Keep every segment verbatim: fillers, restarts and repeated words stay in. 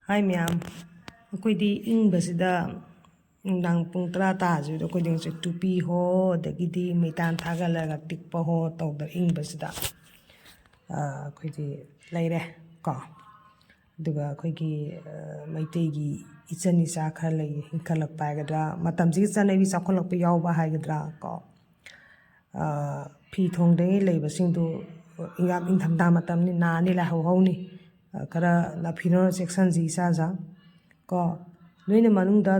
ꯍꯥꯏ ꯃꯌꯥꯝ, ꯑꯩꯈꯣꯏꯗꯤ ꯏꯪꯕꯁꯤꯗ ꯅꯨꯡꯗꯥꯡ ꯄꯨꯡ ꯇꯔꯥ ꯇꯥꯁꯤꯗ ꯑꯩꯈꯣꯏꯗꯤ ꯉꯁꯥꯏ ꯇꯨꯄꯤ ꯍꯣ, ꯑꯗꯒꯤꯗꯤ ꯃꯩꯇꯥꯟ ꯊꯥꯒꯠꯂꯒ ꯇꯤꯛꯄ ꯍꯣ ꯇꯧꯗꯅ ꯏꯪꯕꯁꯤꯗ, ꯑꯩꯈꯣꯏꯗꯤ ꯂꯩꯔꯦ ꯀꯣ꯫ ꯑꯗꯨꯒ ꯑꯩꯈꯣꯏꯒꯤ ꯃꯩꯇꯩꯒꯤ ꯏꯆꯟ ꯏꯆꯥ ꯈꯔ ꯂꯩ, ꯏꯟꯈꯠꯂꯛꯄ ꯍꯥꯏꯒꯗ꯭ꯔꯥ, ꯃꯇꯝꯁꯤꯒꯤ ꯆꯠꯅꯕꯤ ꯆꯥꯎꯈꯠꯂꯛꯄ ꯌꯥꯎꯕ ꯍꯥꯏꯒꯗ꯭ꯔꯥ ꯀꯣ꯫ ꯐꯤ ꯊꯣꯡꯗ꯭ꯔꯤꯉꯩ ꯂꯩꯕꯁꯤꯡꯗꯨ ꯌꯥꯝ ꯏꯪꯊꯝꯊꯥ ꯃꯇꯝꯅꯤ, ꯅꯥꯅꯤ, ꯂꯥꯏꯍꯧ ꯍꯧꯅꯤ꯫ ꯈꯔ ꯅꯥꯄꯤꯅꯔ ꯆꯦꯛꯁꯟꯁꯤ ꯏꯁꯥ ꯏꯁꯥ ꯀꯣ꯫ ꯅꯣꯏꯅ ꯃꯅꯨꯡꯗ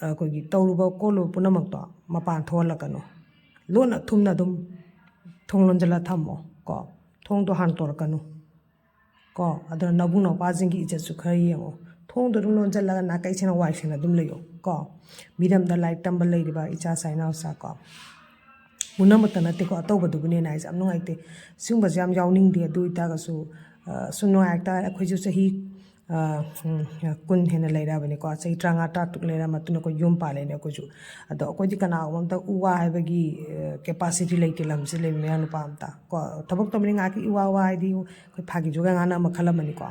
ꯑꯩꯈꯣꯏꯒꯤ ꯇꯧꯔꯨꯕ ꯈꯣꯠꯂꯨꯕ ꯄꯨꯝꯅꯃꯛꯇꯣ ꯃꯄꯥꯟ ꯊꯣꯛꯍꯜꯂꯛꯀꯅꯨ꯫ ꯂꯣꯟꯅ ꯊꯨꯝꯅ ꯑꯗꯨꯝ ꯊꯣꯡ ꯂꯣꯟꯁꯤꯜꯂ ꯊꯝꯃꯣ ꯀꯣ꯫ ꯊꯣꯡꯗꯣ ꯍꯥꯡꯇꯣꯔꯛꯀꯅꯨ ꯀꯣ꯫ ꯑꯗꯨꯅ ꯅꯕꯨꯡ ꯅꯧꯄꯥꯁꯤꯡꯒꯤ ꯏꯖꯠꯁꯨ ꯈꯔ ꯌꯦꯡꯉꯣ꯫ ꯊꯣꯡꯗꯣ ꯑꯗꯨꯝ ꯂꯣꯟꯁꯤꯜꯂꯒ ꯅꯥꯀꯩ ꯁꯦꯡꯅ ꯋꯥꯏ ꯁꯦꯡꯅ ꯑꯗꯨꯝ ꯂꯩꯌꯣ ꯀꯣ꯫ ꯃꯤꯔꯝꯗ ꯂꯥꯏꯔꯤꯛ ꯇꯝꯕ ꯂꯩꯔꯤꯕ ꯏꯆꯥ ꯏꯅꯥꯎꯆꯥ ꯀꯣ꯫ ꯄꯨꯝꯅꯃꯛꯇ ꯅꯠꯇꯦꯀꯣ, ꯑꯇꯧꯕꯗꯨꯕꯨꯅꯦꯅ ꯍꯥꯏꯁꯦ ꯌꯥꯝ ꯅꯨꯡꯉꯥꯏꯇꯦ꯫ ꯁꯤꯒꯨꯝꯕꯁꯦ ꯌꯥꯝ ꯌꯥꯎꯅꯤꯡꯗꯦ꯫ ꯑꯗꯨ ꯑꯣꯏꯇꯥꯔꯒꯁꯨ ꯁꯨꯝ ꯅꯨꯡꯉꯥꯏꯔꯛꯇ ꯑꯩꯈꯣꯏꯁꯨ ꯆꯍꯤ ꯀꯨꯟ ꯍꯦꯟꯅ ꯂꯩꯔꯛꯑꯕꯅꯤꯀꯣ꯫ ꯆꯍꯤ ꯇꯔꯥꯃꯉꯥ ꯇꯔꯥꯇꯔꯨꯛ ꯂꯩꯔ ꯃꯇꯨꯡꯗ ꯑꯩꯈꯣꯏ ꯌꯨꯝ ꯄꯥꯜꯂꯦꯅꯦ꯫ ꯑꯩꯈꯣꯏꯁꯨ ꯑꯗꯣ ꯑꯩꯈꯣꯏꯗꯤ ꯀꯅꯥꯒꯨꯝꯕ ꯑꯝꯇ ꯎ ꯋꯥ ꯍꯥꯏꯕꯒꯤ ꯀꯦꯄꯥꯁꯤꯇꯤ ꯂꯩꯇꯦ ꯂꯝꯁꯤꯗ ꯂꯩꯕ ꯃꯌꯥꯝ ꯅꯨꯄꯥ ꯑꯝꯇ ꯀꯣ꯫ ꯊꯕꯛ ꯇꯧꯕꯅꯤ ꯉꯥꯏꯍꯥꯛꯀꯤ ꯏ ꯋꯥ ꯋꯥ ꯍꯥꯏꯗꯤ ꯑꯩꯈꯣꯏ ꯐꯥꯒꯤ ꯖꯣꯒꯥꯏ ꯉꯥꯡꯅꯕ ꯃꯈꯜ ꯑꯃꯅꯤꯀꯣ꯫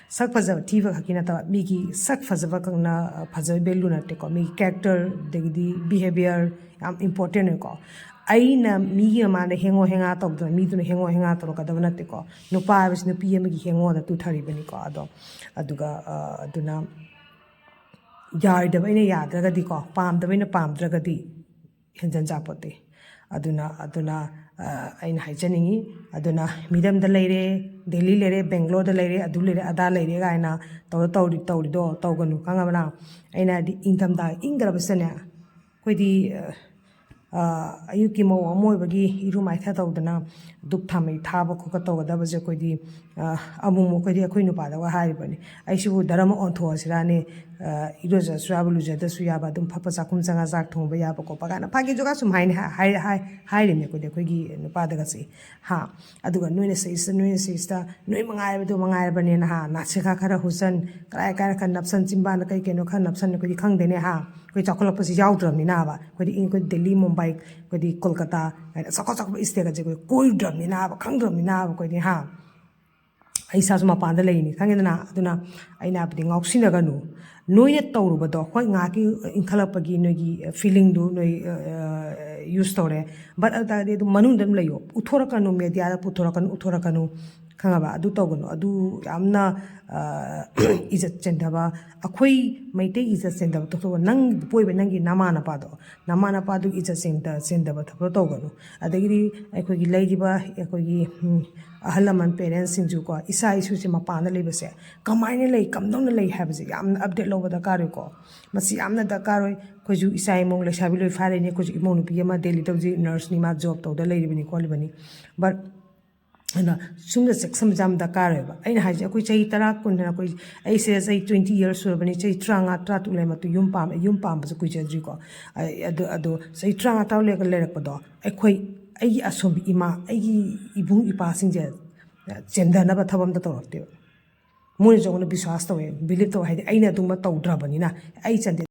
ꯁꯛ ꯐꯖꯕ ꯊꯤꯕ ꯈꯛꯀꯤ ꯅꯠꯇꯕ, ꯃꯤꯒꯤ ꯁꯛ ꯐꯖꯕ ꯈꯛꯅ ꯐꯖꯕ ꯚꯦꯂꯨ ꯅꯠꯇꯦꯀꯣ꯫ ꯃꯤꯒꯤ ꯀꯦꯔꯦꯛꯇꯔ, ꯑꯗꯒꯤꯗꯤ ꯕꯤꯍꯦꯕꯤꯌꯔ ꯌꯥꯝ ꯏꯝꯄꯣꯔꯇꯦꯟ ꯑꯣꯏꯀꯣ꯫ ꯑꯩꯅ ꯃꯤꯒꯤ ꯃꯃꯥꯡꯗ ꯍꯦꯡꯉꯣ ꯍꯦꯡꯉꯥ ꯇꯧꯗꯅ ꯃꯤꯗꯨꯅ ꯍꯦꯡꯉꯣ ꯍꯦꯡꯉꯥ ꯇꯧꯔꯛꯀꯗꯕ ꯅꯠꯇꯦꯀꯣ꯫ ꯅꯨꯄꯥ ꯍꯥꯏꯕꯁꯤ ꯅꯨꯄꯤ ꯑꯃꯒꯤ ꯍꯦꯡꯉꯣꯗ ꯇꯨꯊꯔꯤꯕꯅꯤꯀꯣ꯫ ꯑꯗꯣ ꯑꯗꯨꯒ ꯑꯗꯨꯅ ꯌꯥꯔꯣꯏꯗꯕ ꯑꯩꯅ ꯌꯥꯗ꯭ꯔꯒꯗꯤꯀꯣ, ꯄꯥꯝꯗꯕ ꯑꯩꯅ ꯄꯥꯝꯗ꯭ꯔꯒꯗꯤ ꯍꯦꯟꯖꯟ ꯆꯥꯄꯣꯠꯇꯦ꯫ ꯑꯗꯨꯅ ꯑꯗꯨꯅ ꯑꯩꯅ ꯍꯥꯏꯖꯅꯤꯡꯉꯤ꯫ ꯑꯗꯨꯅ ꯃꯤꯔꯝꯗ ꯂꯩꯔꯦ, ꯗꯦꯜꯂꯤ ꯂꯩꯔꯦ, ꯕꯦꯡꯒ꯭ꯂꯣꯔꯗ ꯂꯩꯔꯦ, ꯑꯗꯨ ꯂꯩꯔꯦ, ꯑꯗꯥ ꯂꯩꯔꯦ ꯀꯥꯏꯅ ꯇꯧꯔ ꯇꯧꯔꯤ ꯇꯧꯔꯤꯗꯣ ꯇꯧꯒꯅꯨ, ꯈꯪꯉꯕꯅ? ꯑꯩꯅ ꯍꯥꯏꯗꯤ ꯏꯪꯊꯝꯊꯥ ꯏꯪꯈ꯭ꯔꯕꯁꯤꯗꯅꯦ, ꯑꯩꯈꯣꯏꯗꯤ ꯑꯌꯨꯛꯀꯤ ꯃꯧ ꯑꯃ ꯑꯣꯏꯕꯒꯤ ꯏꯔꯨ ꯃꯥꯏꯊ ꯇꯧꯗꯅ ꯙꯨꯞ ꯊꯥꯃꯩ ꯊꯥꯕ ꯈꯣꯠꯄ ꯇꯧꯒꯗꯕꯁꯦ ꯑꯩꯈꯣꯏꯗꯤ ꯑꯃꯨꯛ ꯑꯃꯨꯛ ꯑꯩꯈꯣꯏꯗꯤ ꯑꯩꯈꯣꯏ ꯅꯨꯄꯥꯗꯒ ꯍꯥꯏꯔꯤꯕꯅꯤ, "ꯑꯩꯁꯤꯕꯨ ꯙꯔꯃ ꯑꯣꯟꯊꯣꯛꯑꯁꯤꯔꯥꯅꯦ? ꯏꯔꯨꯖꯁꯨ ꯌꯥꯕ, ꯂꯨꯖꯗꯁꯨ ꯌꯥꯕ, ꯑꯗꯨꯝ ꯐꯠ ꯐꯠ ꯆꯥꯛꯈꯨꯝ ꯆꯪꯉ ꯆꯥꯛ ꯊꯣꯡꯕ ꯌꯥꯕ ꯈꯣꯠꯄ" ꯀꯥꯏꯅ ꯐꯥꯒꯤ ꯖꯣꯒꯥ ꯁꯨꯝ ꯍꯥꯏꯅꯤ, ꯍꯥꯏ-, ꯍꯥꯏ-, ꯍꯥꯏꯔꯤꯕꯅꯤ ꯑꯩꯈꯣꯏꯗꯤ ꯑꯩꯈꯣꯏꯒꯤ ꯅꯨꯄꯥꯗꯒꯁꯦ꯫ ꯍꯥ꯫ ꯑꯗꯨꯒ ꯅꯣꯏꯅ ꯁꯤꯁꯤꯗ, ꯅꯣꯏꯅ ꯁꯤꯁꯤꯗ, ꯅꯣꯏ ꯃꯉꯥꯏꯔꯕꯗꯣ ꯃꯉꯥꯏꯔꯕꯅꯦꯅ ꯍꯥ, ꯅꯥꯁꯤꯈꯥ ꯈꯔ ꯍꯨꯁꯟ, ꯀꯔꯥꯏ ꯀꯔꯥꯏ ꯈꯔ ꯅꯞꯁꯟ, ꯆꯤꯟꯕꯥꯟꯗ ꯀꯩ ꯀꯩꯅꯣ ꯈꯔ ꯅꯞꯁꯟ, ꯑꯩꯈꯣꯏꯗꯤ ꯈꯪꯗꯦꯅꯦ ꯍꯥ꯫ ꯑꯩꯈꯣꯏ ꯆꯥꯎꯈꯠꯂꯛꯄꯁꯤ ꯌꯥꯎꯗ꯭ꯔꯕꯅꯤꯅꯕ, ꯑꯩꯈꯣꯏꯗꯤ ꯏꯪ-, ꯑꯩꯈꯣꯏ ꯗꯦꯜꯂꯤ, ꯃꯨꯝꯕꯥꯏ, ꯑꯩꯈꯣꯏꯗꯤ ꯀꯣꯜꯀꯇꯥ ꯍꯥꯏꯅ ꯆꯥꯎꯈꯠ ꯆꯥꯎꯈꯠꯄ ꯏꯁꯇꯦꯠ ꯑꯁꯦ ꯑꯩꯈꯣꯏ ꯀꯣꯏꯗ꯭ꯔꯕꯅꯤꯅꯕ, ꯈꯪꯗ꯭ꯔꯕꯅꯤꯅꯕ ꯑꯩꯈꯣꯏꯗꯤ ꯍꯥ꯫ ꯑꯩ ꯏꯁꯥꯁꯨ ꯃꯄꯥꯟꯗ ꯂꯩꯔꯤꯅꯤ, ꯈꯪꯉꯦꯗꯅ꯫ ꯑꯗꯨꯅ ꯑꯩꯅ ꯍꯥꯏꯕꯗꯤ, ꯉꯥꯎꯁꯤꯟꯅꯒꯅꯨ꯫ ꯅꯣꯏꯅ ꯇꯧꯔꯨꯕꯗꯣ, ꯍꯣꯏ, ꯉꯥꯏꯍꯥꯛꯀꯤ ꯏꯟꯈꯠꯂꯛꯄꯒꯤ ꯅꯣꯏꯒꯤ ꯐꯤꯂꯤꯡꯗꯨ ꯅꯣꯏ ꯌꯨꯁ ꯇꯧꯔꯦ, ꯕꯠ ꯑꯗꯨ ꯇꯥꯔꯗꯤ ꯑꯗꯨꯝ ꯃꯅꯨꯡꯗ ꯑꯗꯨꯝ ꯂꯩꯌꯣ꯫ ꯎꯠꯊꯣꯔꯛꯀꯅꯨ, ꯃꯦꯗꯤꯌꯥꯗ ꯄꯨꯊꯣꯔꯛꯀꯅꯨ, ꯎꯠꯊꯣꯔꯛꯀꯅꯨ, ꯈꯪꯉꯕ? ꯑꯗꯨ ꯇꯧꯒꯅꯨ꯫ ꯑꯗꯨ ꯌꯥꯝꯅ ꯏꯖꯠ ꯆꯦꯟꯗꯕ, ꯑꯩꯈꯣꯏ ꯃꯩꯇꯩ ꯏꯖꯠ ꯆꯦꯟꯗꯕ ꯊꯕꯛ ꯇꯧꯕ꯫ ꯅꯪ ꯄꯣꯛꯏꯕ ꯅꯪꯒꯤ ꯅꯃꯥ ꯅꯄꯥꯗꯣ, ꯅꯃꯥ ꯅꯄꯥꯗꯨꯒꯤ ꯏꯖꯠ ꯆꯦꯟꯗ-, ꯆꯦꯟꯗꯕ ꯊꯕꯛ ꯇꯧꯒꯅꯨ꯫ ꯑꯗꯒꯤꯗꯤ ꯑꯩꯈꯣꯏꯒꯤ ꯂꯩꯔꯤꯕ ꯑꯩꯈꯣꯏꯒꯤ, ꯎꯝ, ꯑꯍꯜ ꯂꯃꯟ, ꯄꯦꯔꯦꯟꯁꯁꯤꯡꯁꯨꯀꯣ, ꯏꯆꯥ ꯏꯁꯨꯁꯦ ꯃꯄꯥꯟꯗ ꯂꯩꯕꯁꯦ ꯀꯃꯥꯏꯅ ꯂꯩ, ꯀꯝꯗꯧꯅ ꯂꯩ ꯍꯥꯏꯕꯁꯦ ꯌꯥꯝꯅ ꯑꯞꯗꯦꯠ ꯂꯧꯕ ꯗꯔꯀꯥꯔ ꯑꯣꯏꯀꯣ꯫ ꯃꯁꯤ ꯌꯥꯝꯅ ꯗꯔꯀꯥꯔ ꯑꯣꯏ꯫ ꯑꯩꯈꯣꯏꯁꯨ ꯏꯆꯥ ꯏꯃꯧ ꯂꯩꯁꯥꯕꯤ ꯂꯣꯏ ꯐꯥꯔꯤꯅꯤ꯫ ꯑꯩꯈꯣꯏꯁꯨ ꯏꯃꯧ ꯅꯨꯄꯤ ꯑꯃ ꯗꯦꯜꯂꯤꯗ ꯍꯧꯖꯤꯛ ꯅꯔꯁꯅꯤ, ꯃꯥ ꯖꯣꯕ ꯇꯧꯗ ꯂꯩꯔꯤꯕꯅꯤ ꯈꯣꯠꯂꯤꯕꯅꯤ꯫ ꯕꯠ ꯑꯗ ꯁꯨꯝꯕ ꯆꯦꯛꯁꯤꯟꯕꯁꯦ ꯌꯥꯝ ꯗꯔꯀꯥꯔ ꯑꯣꯏꯕ꯫ ꯑꯩꯅ ꯍꯥꯏꯁꯦ, ꯑꯩꯈꯣꯏ ꯆꯍꯤ ꯇꯔꯥ, ꯀꯨꯟ ꯍꯥꯏꯅ, ꯑꯩꯈꯣꯏ, ꯑꯩꯁꯦ ꯆꯍꯤ ꯇ꯭ꯋꯦꯟꯇꯤ ꯌꯔꯁ ꯁꯨꯔꯕꯅꯤ, ꯆꯍꯤ ꯇꯔꯥꯃꯉꯥ, ꯇꯔꯥꯇꯔꯨꯛ ꯂꯩꯔ ꯃꯇꯨꯡ ꯌꯨꯝ ꯄꯥꯝꯃꯦ꯫ ꯌꯨꯝ ꯄꯥꯝꯕꯁꯨ ꯀꯨꯏꯖꯗ꯭ꯔꯤꯀꯣ꯫ ꯑꯩ ꯑꯗꯨ, ꯑꯗꯣ ꯆꯍꯤ ꯇꯔꯥꯃꯉꯥ, ꯇꯔꯥ ꯂꯩꯔꯒ ꯂꯩꯔꯛꯄꯗꯣ, ꯑꯩꯈꯣꯏ, ꯑꯩꯒꯤ ꯑꯁꯣꯝꯒꯤ ꯏꯃꯥ, ꯑꯩꯒꯤ ꯏꯕꯨꯡ ꯏꯄꯥꯁꯤꯡꯁꯦ ꯆꯦꯟꯊꯅꯕ ꯊꯕꯛ ꯑꯝꯇ ꯇꯧꯔꯛꯇꯦꯕ꯫ ꯃꯣꯏꯅꯁꯨ ꯑꯩꯉꯣꯟꯗ ꯕꯤꯁ꯭ꯋꯥꯁ ꯇꯧꯋꯦ, ꯕꯤꯂꯤꯞ ꯇꯧꯋꯦ, ꯍꯥꯏꯗꯤ ꯑꯩꯅ ꯑꯗꯨꯝꯕ ꯇꯧꯗ꯭ꯔꯕꯅꯤꯅ꯫ ꯑꯩ ꯆꯥꯟꯗꯦꯜ